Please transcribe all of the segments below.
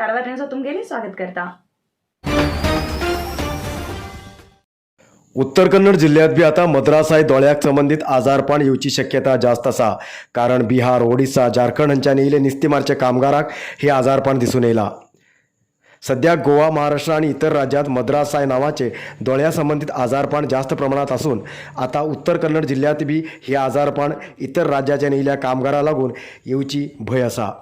Karwar news तुमगेले स्वागत करता. उत्तर कन्नड जिल्ह्यात बी आता मद्रासाय दोळ्याक संबंदीत आजारपण येवची शक्यता जास्त आसा, कारण बिहार, ओडिसा, झारखंड हांच्यानी येयले नुस्तें मारच्या कामगाराक हे आजारपण दिसून येयला. सध्या गोवा, महाराष्ट्र आणि इतर राज्यात मद्रासाय नावाचे दोळ्या संबंधित आजारपण जास्त प्रमाणात असून आता उत्तर कन्नड जिल्ह्यात बी हे आजारपण इतर राज्याच्या येयल्या कामगारा लागून येवची भंय आसा.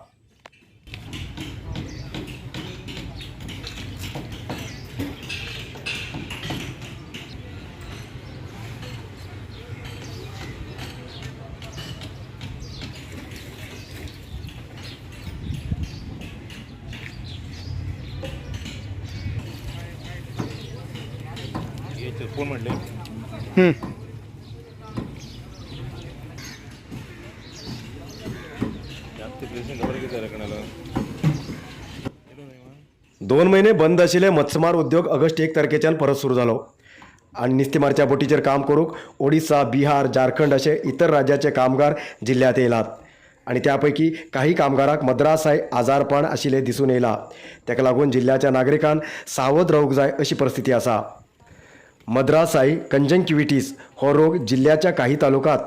फोन म्हटले. 2 महिने बंद आशिल्ले मत्स्यमार उद्योग ऑगस्ट 1 तारखेच्यान परत सुरू जालो आनी नुस्तेमारच्या बोटीचेर काम करूंक ओडिसा, बिहार, झारखंड अशे इतर राज्याचे कामगार जिल्ह्यात येयलात आनी त्या पैकी काही कामगारांक मद्रासाय आजारपण आशिल्लें दिसून येयला. ताका लागून जिल्ह्याच्या नागरिकान सावध रावूंक जाय अशी परिस्थिती आसा. मद्रासाई कंजंक्टिव्हिटीस हो रोग जिल्ह्याच्या काही तालुक्यात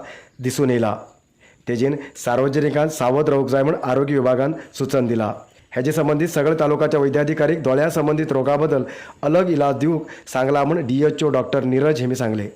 दिसून येयला. तेजेन सार्वजनिकान सावध रावूंक जाय म्हूण आरोग्य विभागान सूचन दिला. हेजे संबंदीत सगळे तालुकाच्या वैद्याधिकारीक दोळ्या संबंदीत रोगा बद्दल अलग इलाज दिवंक सांगला म्हूण डीएचओ डॉक्टर नीरज हेमी सांगले.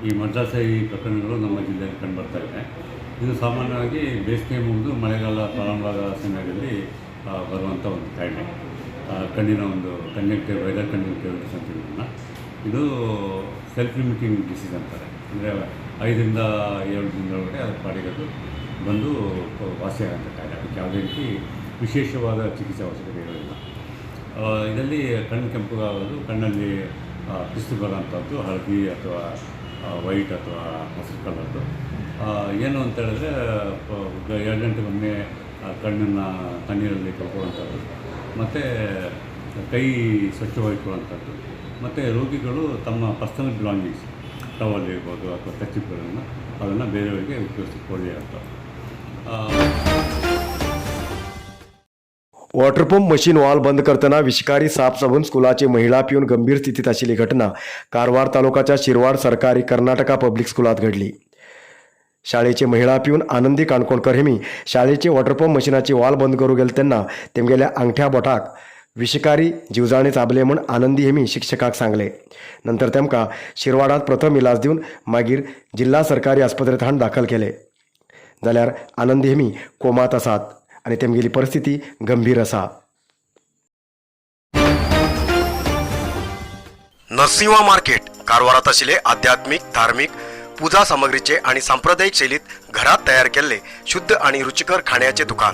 ಈ ಮದ್ರಾಸಾಯಿ ಪ್ರಕರಣಗಳು ನಮ್ಮ ಜಿಲ್ಲೆಯಲ್ಲಿ ಕಂಡುಬರ್ತಾ ಇದೆ. ಇದು ಸಾಮಾನ್ಯವಾಗಿ ಬೇಸಿಗೆ ಮುಗಿದು ಮಳೆಗಾಲ ಪ್ರಾರಂಭವಾದ ಸಮಯದಲ್ಲಿ ಬರುವಂಥ ಒಂದು ಕಾಯಿಲೆ. ಕಣ್ಣಿನ ಒಂದು ಕಂಜಂಕ್ಟಿವ್ ವೈರಲ್ ಕಂಜಂಕ್ಟಿವೈಟಿಸ್ ಅಂತ ಇದನ್ನು. ಇದು ಸೆಲ್ಫ್ ಲಿಮಿಟಿಂಗ್ ಡಿಸೀಸ್ ಅಂತಾರೆ. ಅಂದರೆ 5ರಿಂದ 7 ದಿನದೊಳಗಡೆ ಅದ್ರ ಪಾಡಿಗೆ ಅದು ಬಂದು ವಾಸಿಯಾಗೋಂಥ ಕಾಯಿಲೆ. ಅದಕ್ಕೆ ಯಾವುದೇ ರೀತಿ ವಿಶೇಷವಾದ ಚಿಕಿತ್ಸೆ ಅವಶ್ಯಕತೆ ಇರೋದಿಲ್ಲ. ಇದರಲ್ಲಿ ಕಣ್ಣು ಕೆಂಪಗಾಗೋದು, ಕಣ್ಣಲ್ಲಿ ಪಿಸ್ತು ಬರೋಂಥದ್ದು, ಹಳದಿ ಅಥವಾ ವೈಟ್ ಅಥವಾ ಹಸಿರು ಕಲರ್ದು. ಏನು ಅಂತ ಹೇಳಿದ್ರೆ, 2 ಗಂಟೆಗೊಮ್ಮೆ ಕಣ್ಣನ್ನು ತಣ್ಣೀರಲ್ಲಿ ತೊಳ್ಕೊಳ್ಳುವಂಥದ್ದು, ಮತ್ತು ಕೈ ಸ್ವಚ್ಛವಾಗಿಟ್ಕೊಳ್ಳುವಂಥದ್ದು, ಮತ್ತು ರೋಗಿಗಳು ತಮ್ಮ ಪರ್ಸನಲ್ ಬಿಲಾಂಗಿಂಗ್ಸ್, ಟವಲ್ ಇರ್ಬೋದು ಅಥವಾ ಕರ್ಚಿಪ್ಗಳನ್ನು, ಅದನ್ನು ಬೇರೆಯವರಿಗೆ ಉಪಯೋಗಿಸಿಕೊಳ್ಳಿ ಅಂತ. वॉटर पंप मशीन वाल बंद करतना विषकारी साप चाबून स्कुलाची महिला पिवन गंभीर स्थितीत आशिल्ली घटना कारवार तालुकाच्या शिरवाड सरकारी कर्नाटका पब्लिक स्कुलात घडली. शाळेचे महिला पिवन आनंदी काणकोणकर हेमी शाळेचे वॉटर पंप मशिनाची वाल बंद करूंक गेले तेन्ना तेमगेल्या आंगठ्या बोटाक विषकारी जीवजाणे चाबले म्हूण आनंदी हेमी शिक्षकाक सांगले. नंतर तेमकां शिरवाडात प्रथम इलाज दिवन मागीर जिल्हा सरकारी आस्पत्रेंत हाडून दाखल केले. जाल्यार आनंदी हेमी कोमात आसात आनी तेमगेली परिस्थिती गंभीर आसा. नरसिंहा मार्केट कारवारात आशिल्ले आध्यात्मिक, धार्मिक पूजा सामग्रीचे आणि सांप्रदायिक शैलीत घरात तयार केल्ले शुद्ध आणि रुचिकर खाण्याचे दुकान.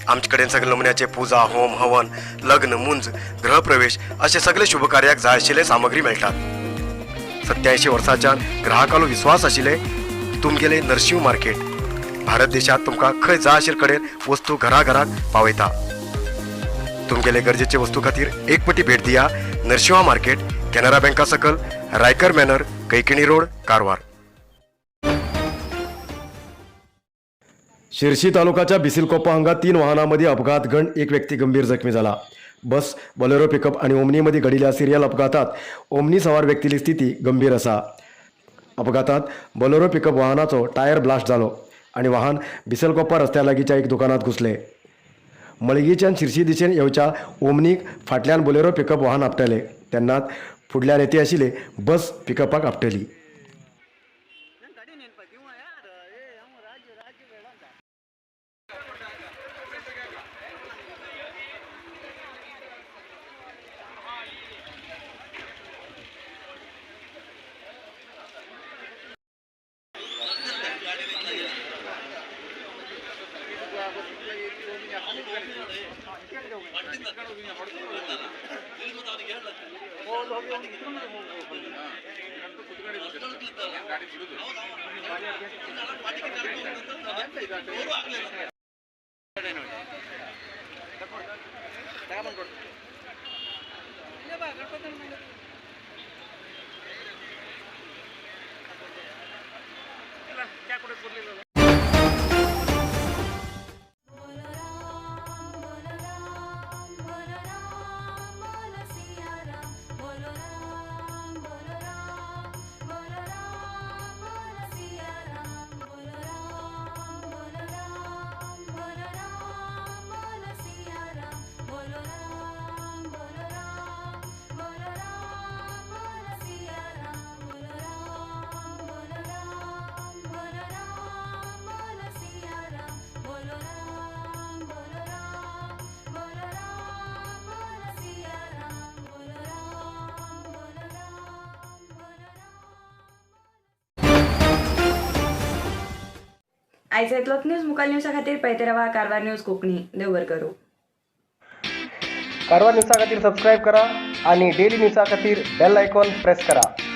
आमचे कडेन सगळे नमुन्याचे पूजा, होम, हवन, लग्न, मुंज, गृहप्रवेश असे सगळे शुभ कार्याक जाय आशिल्ले सामग्री मेळटात. 87 वर्साच्यान ग्राहकालो विश्वास आशिल्ले तुमगेले नरशिंव मार्केट भारत देशात तुमकां खंय जाय आशिल्ले कडेन वस्तू घराघराक पावयता. तुमगेले गरजेचे वस्तू खातीर एक पटी भेट दिया नरशिंवा मार्केट, कॅनरा बँका सकल, रायकर मॅनर, कैकिणी रोड, कारवार. शिर्शी तालुकाच्या बिसिलकोप्पा हांगा 3 वाहनांमध्ये अपघात घडून एक व्यक्ती गंभीर जखमी झाला. बस, बोलेरो पिकअप आणि ओमनीमध्ये घडिल्ल्या सिरियल अपघातात ओमनी सवार व्यक्तीली स्थिती गंभीर आसा. अपघातात बोलेरो पिकअप वाहनाचो टायर ब्लास्ट जालो आणि वाहन बिसलकोप्पा रस्त्या लागींच्या एक दुकानात घुसले. मळगीच्यान शिर्शी दिशेन येवच्या ओमनीक फाटल्यान बोलेरो पिकअप वाहन आपटले तेन्नाच फुडल्यान येते आशिल्ले बस पिकअपाक आपटली. आयज इतलोच न्यूज. मुखार न्यूजा खातीर पळयत रावा कारवार न्यूज कोंकणी. देव बरें करूं. कारवार न्यूजा खातीर सबस्क्रायब करा आणि डेली न्यूजा खातीर बेल आयकॉन प्रेस करा.